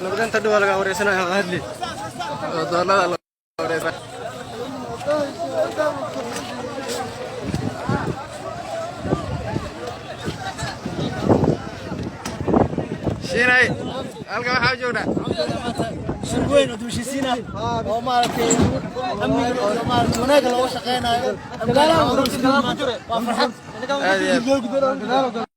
Nabadanta dhow laga wareysanaya hadli. Doonada la wareysan. Shiinay, halkan waxaa joognaa Shir weyn oo dib-u-heshiisiin ah oo maaragtay amniga iyo maaragtay wanaagga looga shaqeynayo. Waa farxad. Aad iyo aad.